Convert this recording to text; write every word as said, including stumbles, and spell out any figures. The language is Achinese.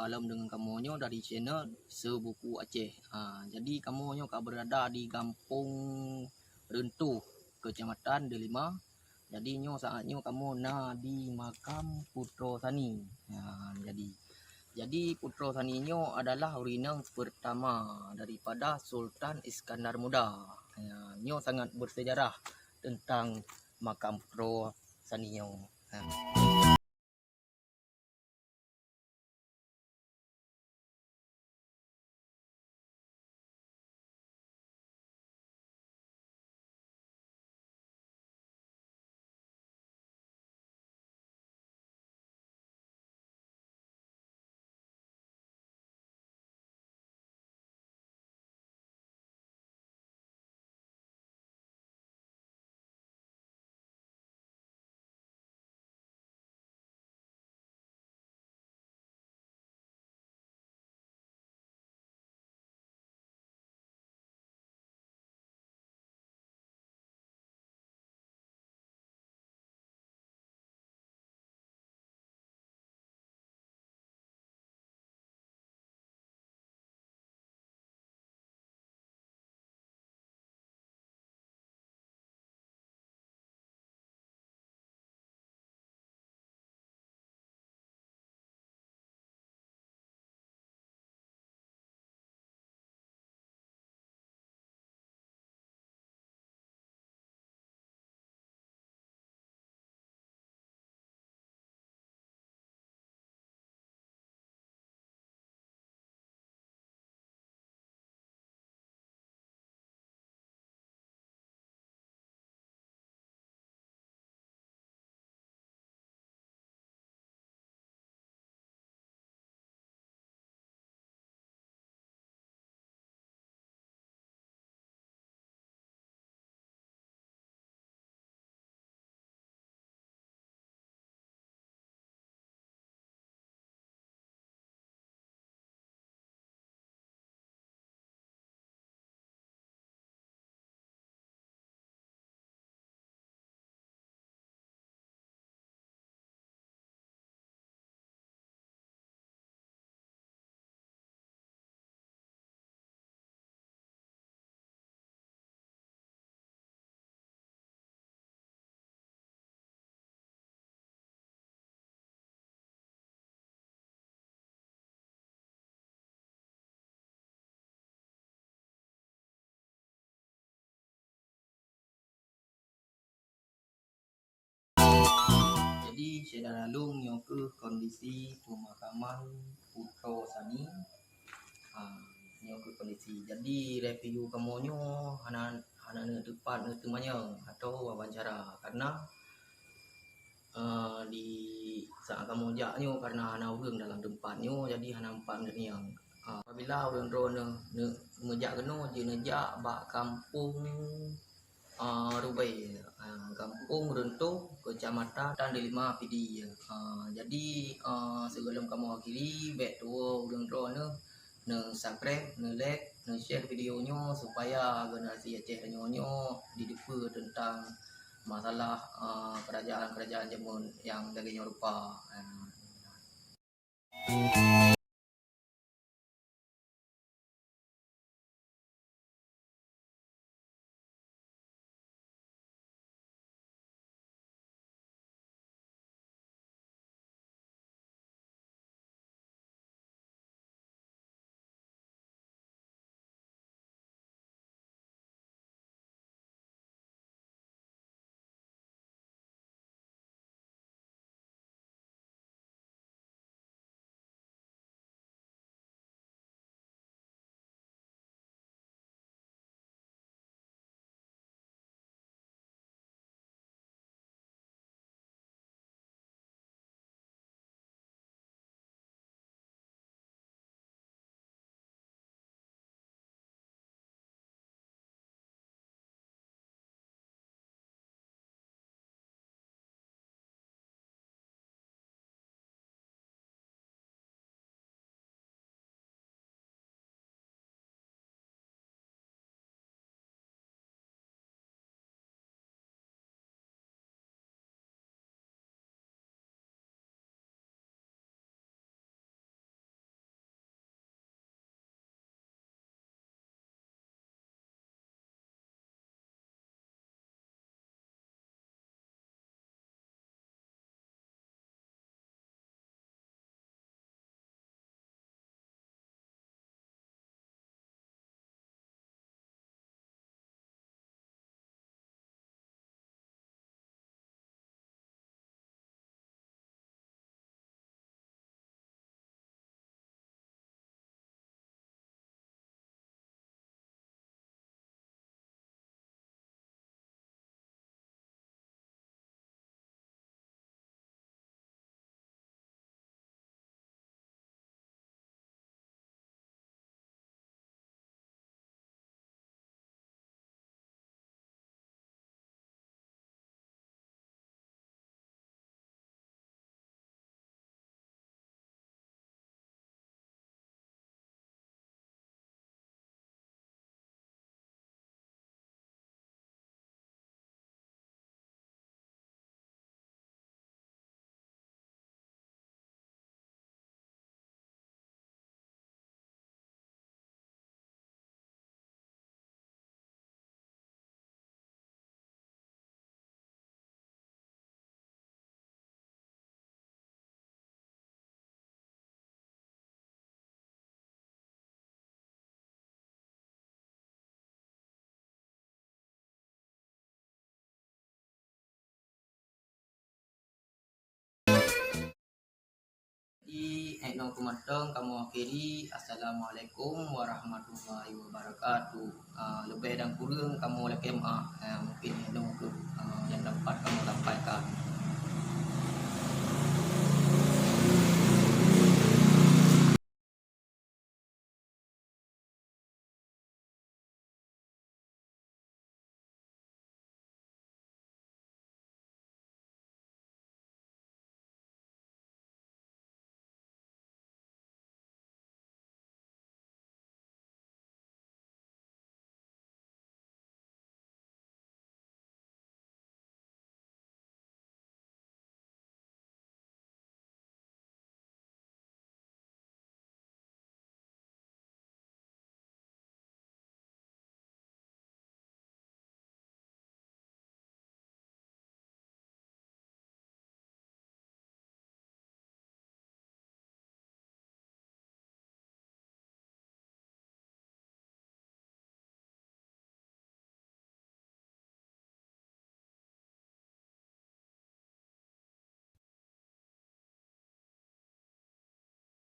Salam deungon kamoe nyoe dari channel Sebuku Aceh. Ha, jadi kamoe nyoe ka beurada di Gampông Reuntoh, Keucamatan Delima. Jadi nyoe saát nyoe kamoe na di makam Putroe Sani. Ha, jadi, jadi Putroe Sani nyoe adalah ureueng inong peurtama daripada Sultan Iskandar Muda. Ha, nyoe sangat bersejarah tentang makam Putroe Sani nyoe. Ha. Jadi, syedara lôn, nyoe keuh kondisi pemakaman Putroe Sani. Ha, nyoe keuh kondisi. Jadi, review kamoe nyoe hana, hana neuteupah neuteumanyong atau wawancara, karena eh, di saat kamoe jak nyoe, karena hana ureueng dalam teumpat nyoe, jadi hana teumpat meunyoe. Ah, apabila ureueng droeneuh neu-, meujak keunoe, jeuet neujak bak kampung, ah, Rubée, ah, Gampông Reuntoh, Keucamatan Delima, Pidie. Ah, jadi, ah, sigohlom kamoe akhiri, bèk tuwoe ureueng droeneuh neu-subscribe, neu-like, neu-share video nyoe supaya generasi Aceh tanyoe nyoe jiteupeue teuntang masalah, eh, kerajaan-kerajaan jameun nyang lagèe nyoe rupa. Eh. Nyoe keumatong kamoe akhiri. Assalamualaikum warahmatullahi wabarakatuh. Ah, leubeh dan kureueng kamoe lakée meu'ah.